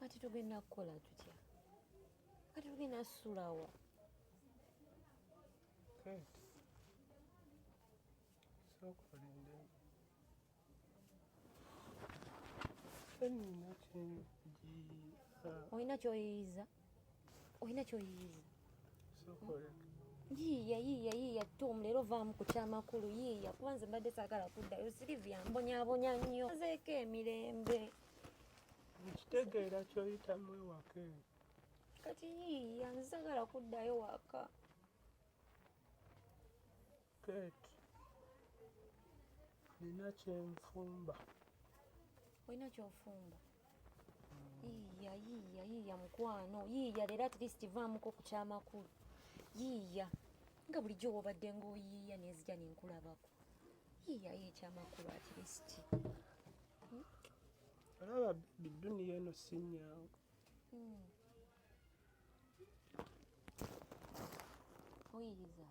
Kati tugenda kukola tutya? Kati tugenda sulawa? Kate, sooka olinde. Nina kyenjiiya. Olina kyoyiyiza? Olina kyoyiyiza? Sooka oleke. Yiiya yiiya yiiya Tom, leero vaamu ku kyamakulu yiiya, kuba nze mbadde saagala kuddayo. Silivia mbonyabonya nnyo, nzeeko emirembe. Nkitegeera kyoyitamu ewaka eyo. Kati yiiya, nze saagala kuddayo waka. Kate, nina kyenfumba. Olina kyofumba? Yiiya yiiya yiiya mukwano, yiiya leero at least vaamuko ku kyamakulu. Yiiya nga bulijjo wobadde ng'oyiiya nenzija nenkulabako. Yiiyayo ekyamakulu at least. Olaba baby, duniya eno si nnyangu. Oyiyiza?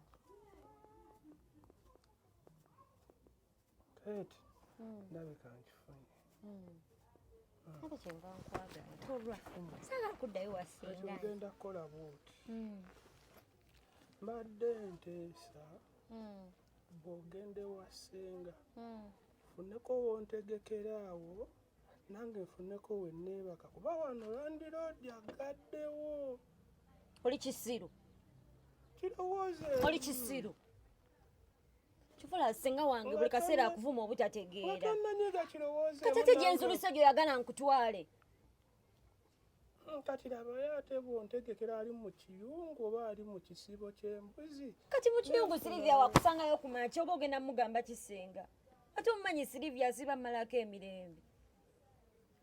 Kate, ndabika nkifunye. Ate kyenva nkwagala tolwa, saagala kuddayo Kati wasinga. ogenda kukola bwoti. Mbadde nteesa bw'ogenda ewa ssenga nfuneko wontegekera awo, nange nfuneko we neebaka, kuba wano landiroodi agaddewo. Oli kisiru. Kirowooze. Oli kisiru. Kifula senga wange buli kaseera akuvuma obutategeera. Watannanyiga, kirowooze. Kati ate gyenzulisa gyoyagala nkutwale? Kati labayo ate bw'ontegekera ali mu kiyungu oba ali mu kisibo ky'embuzi. Kati mu kiyungu Silivia wakusangayo ku makya, oba ogenda mugamba kisenga? Ate omumanyi Silivia asiba mmalako emirembe.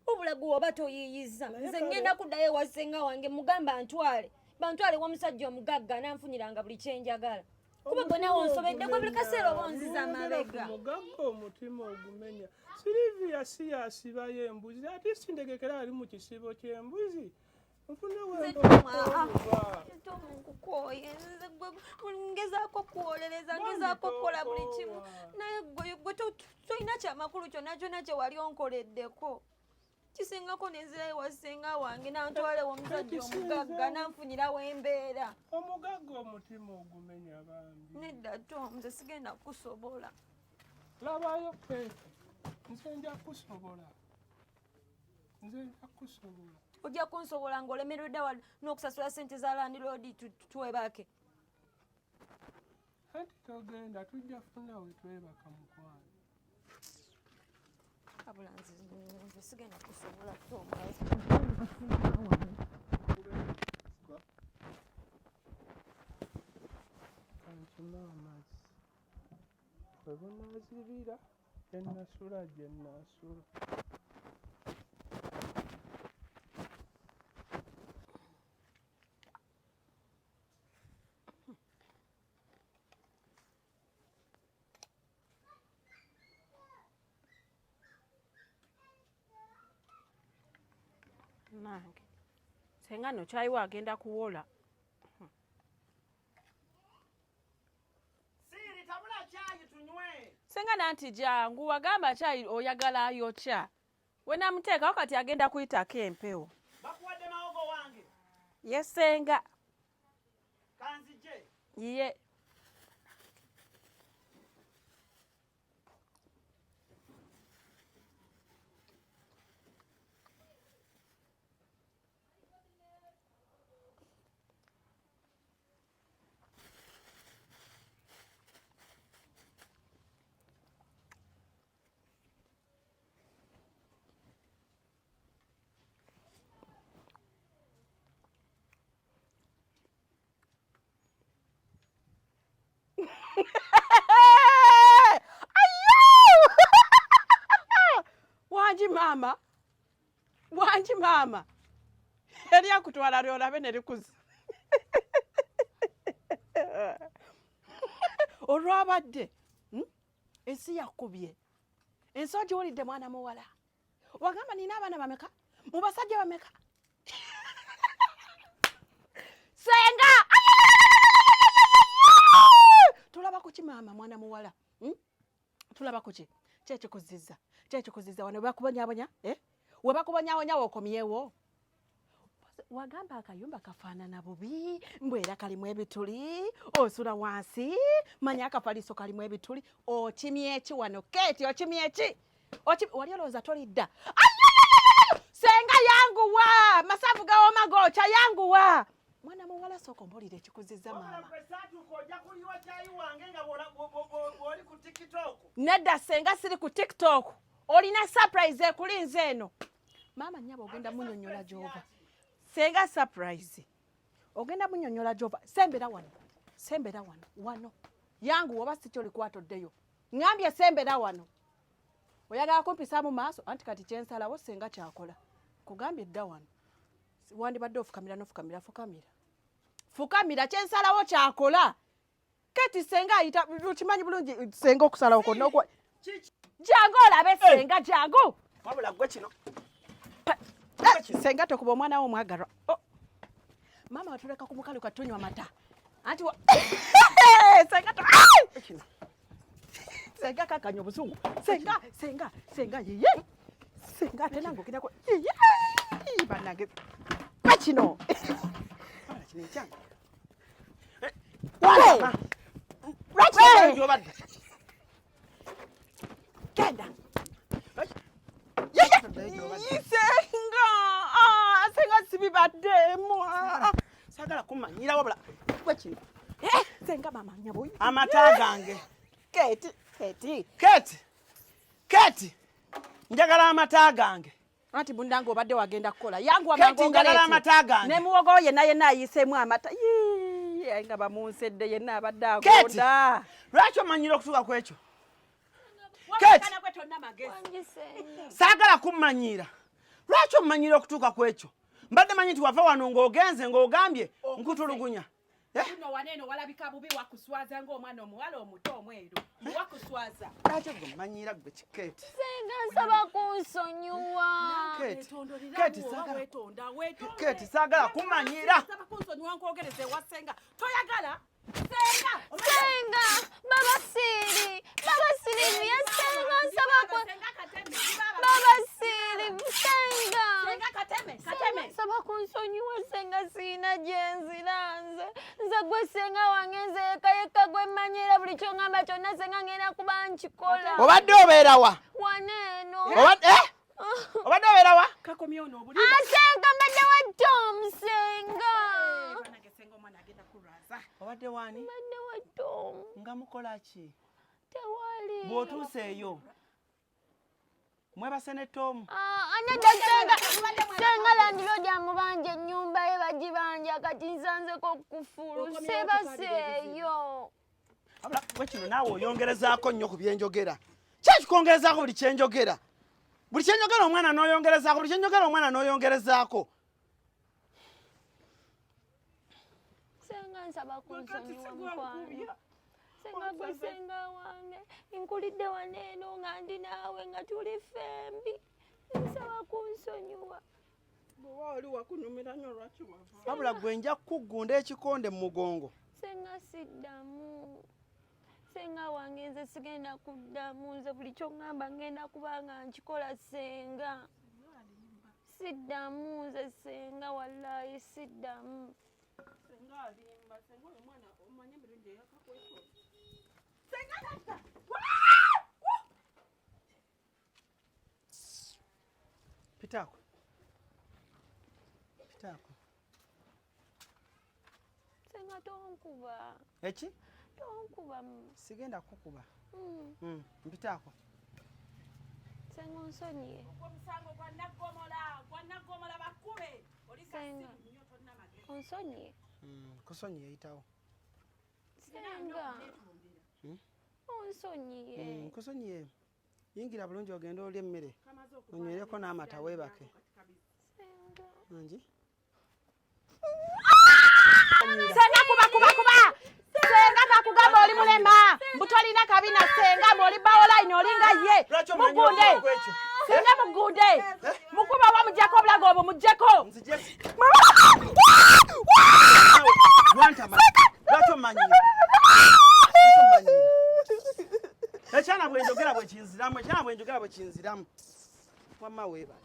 Wabula gwe oba toyiiyiza, Naye nze kale- ngenda kuddayo ewa senga wange mugamba ntwale, bantwale wamusajja omugagga ananfunyiranga buli kyenjagala, kuba gwe nawe onsobedde gwe buli kaseera oba onziza amabega. Mugagga omutima ogumenya. Silivia si yasibayo embuzi, ate sindegekera ali mu kisibo ky'embuzi, nfune wembokuba. Tom, nkukooye nze. Gwe ngezaako kuwolereza, ngezaako kukola buli kimu, naye gwe tolina kyamakulu kyonna kyonna kye wali onkoleddeko. Kisingako nenzirayo wa ssenga wange nantwalewo omusajja omugagga nanfunyirawo embeera. Omugagga omutima ogumenya bambi. Nedda Tom, nze sigenda kukusobola. Labayo Kate, nze nja kusobola, nze nja kusobola. Ojja kunsobola ng'olemereddwa wa n'okusasula ssente za landiroodi twebake. Anti togenda, tujja funa we twebaka mukwano. Abula nze sigenda kusobola Tom. Kankime amazzi, bwe bunaazibira gye nnasula gye nnaasula. Nange senga no kyayiwo agenda kuwola. Siri, tabula kyayi tunywe. Senga nanti jangu, wagamba kyayi oyagala ayokya, wenamuteekawo kati agenda kuyitako empewo. Bakuwadde mawogo wange? Ye senga. Kanzije. Ye. Ayo! Wangi maama, wangi maama, eri akutwala lyolabe ne likuza olwabadde. Ensi yakubye, ensi ogiwulidde mwana muwala. Wagamba nina abaana bameka mu basajja bameka? Senga tulaba kuki maama mwana muwala, Tulaba kuki? Kyekikuziza, kyekikuziza wano bakubonyabonya, eh? We bakubonyabonya wokomyewo. Wagamba akayumba kafaanana bubi, mbu era kalimu ebituli, osula wansi, manya akafaliso kalimu ebituli. Okimye ki wano Keeti? Okimye ki? Wali olowooza tolidda? Ayayayayaya! Senga yanguwa, masavu gawooma gookya, yanguwa. Mwana muwala, sooka ombuulire ekikuzizza maama. Gwe saatuuka ojja kuyiwa kyayi wange nga bw'oli ku TikTok. Nedda senga, siri ku TikTok. Olina surprise ekulinze eno. Maama nnyabo, ogenda munyonyola gy'ova. Senga surprise ogenda munyonyola gy'ova. Sembera wano, sembera wano, wano yangu, oba si kyolikwata oddeyo. Ŋŋambye sembera wano. Oyagala kumpisa mu maaso? Anti kati kyensalawo senga kyakola. Kugambye dda wano, wandibadde ofukamira nofukamira. Fukamira, fukamira. Kyensalawo kyakola. Kati senga ayita, okimanyi bulungi senga okusalawo kwonna okwa jangu olabe senga, jangu. Wabula gwe kino. Eh, senga tokuba omwana wo omwagalwa. Oh. Maama watuleka ku mukalu katunywa mata anti senga to. Ai! Kino. Senga kakanya obuzungu. Senga, senga, senga, yiye, senga ate nange ogendako, yiye, bannange, gwe kino. Wabula kino ekyange. Hey! Lwaki? Gy'obadde. Genda. Gy'obadde. Senga, ah, senga sibibaddeemu, ah. Saagala kumanyira, wabula gwe kino. Eh, senga, mama nyabo. Amata gange. Keti, Keti. Keti. Keti. Njagala amata gange. Anti mundange obadde wagenda kukola, yanguwa. Keti, Mangu. Njagala amata gange. Ne muwogo yenna yenna ayiseemu amata. Yii, nga bamunsedde yenna abadde Keti. agonda. Lwaki omanyira okutuuka ku ekyo? Keti. Gwe tonna magezi. Wangi senga. Saagala kummanyira. Lwaki omanyira okutuuka ku ekyo? Mbadde manyi nti wava wano ng'ogenze ng'ogambye nkutulugunya. Eh? Kuno waneeno walabika bubi, wakuswaza ng'omwana omuwala omuto omweru, wakuswaza. Lwaki gwe mmanyira gwe kikeeti? Senga, nsaba kunsonyiwa. Keti, Keti, Keti, saagala kumanyira. Nsaba kunsonyiwa, nkwogereza ewa senga toyagala senga. Senga, baba siiri, baba Siriviya, senga nsaba ku Senga kateme. Baba siiri, senga. Senga kateme. Senga Kateme. nsaba kunsonyiwa senga, siina gyenzira nze. Nze gwe senga wange, nze yekka yekka gwe mmanyira buli kyoŋŋamba kyonna senga ngenda kuba nkikola. Obadde obeera wa? Wano eno. Obadde eh? Obadde obeera wa? Kakomye ono obuli. Ah, senga, mbadde wa Tom senga. Banange, senga omwana agenda kulwaza. Obadde waani? Mbadde wa Tom. Nga mukola ki? Tewali. Bw'otuuse eyo. Mwebase ne Tom. Ah, anadda senga, senga landlord amubanja ennyumba ye, bagibanja, kati nsanzeko kufulu. Okomyewo. Sebaseeyo. Wabula gwe kino naawe oyongerezaako nnyo ku byenjogera. Ki ekikwongerezaako buli kyenjogera? Buli kyenjogera omwana n'oyongerezaako, buli kyenjogera omwana n'oyongerezaako. Senga nsaba kunsonyiwa mukwano. Senga gwe senga wange, nkulidde wano eno nga ndi naawe nga tuli ffembi, nsaba kunsonyiwa. Bw'oba oli wakunyumira nnyo, lwaki wava? Wabula gwe nja kukuggunda ekikonde mu mugongo. Senga siddamu, senga wange, nze sigenda kuddamu. Nze buli kyoŋŋamba ngenda kuba nga nkikola senga. Siddamu nze senga, wallayi siddamu. Senga alimba. Senga oyo mwana omanye emirundi eyakakwetola. Senga tata. Pitaako. Pitaako. Senga tonkuba. Eki? Tonkuba. Sigenda kukuba. Mpitaako. Senga onsonyiye. Omusango gwa naggomola, gwa naggomola, bakube. Oli Senga. kasiru nnyo, tolina magezi. Onsonyiye. Kusonyiye, yitawo. Senga onsonyiye. Kusonyiye. Yingira bulungi ogende olya emmere. Onywereko n'amata weebake. Senga. Angi? Senga kuba, kuba, kuba. Senga kakugamba oli mulema, mbu tolina kabina. Senga mbu oli bawolayini, olinga ye. Lwaki omanyi Mugunde. okuva ku ekyo? Senga mugunde, mukuba oba mujjako obulago obwo, mujjeko. Nzije. Lwantama. Lwaki omanyira? Lwaki omanyira? Ekyana bwe njogera bwe kinziramu, ekyana bwe njogera bwe kinziramu. Wamma weebale.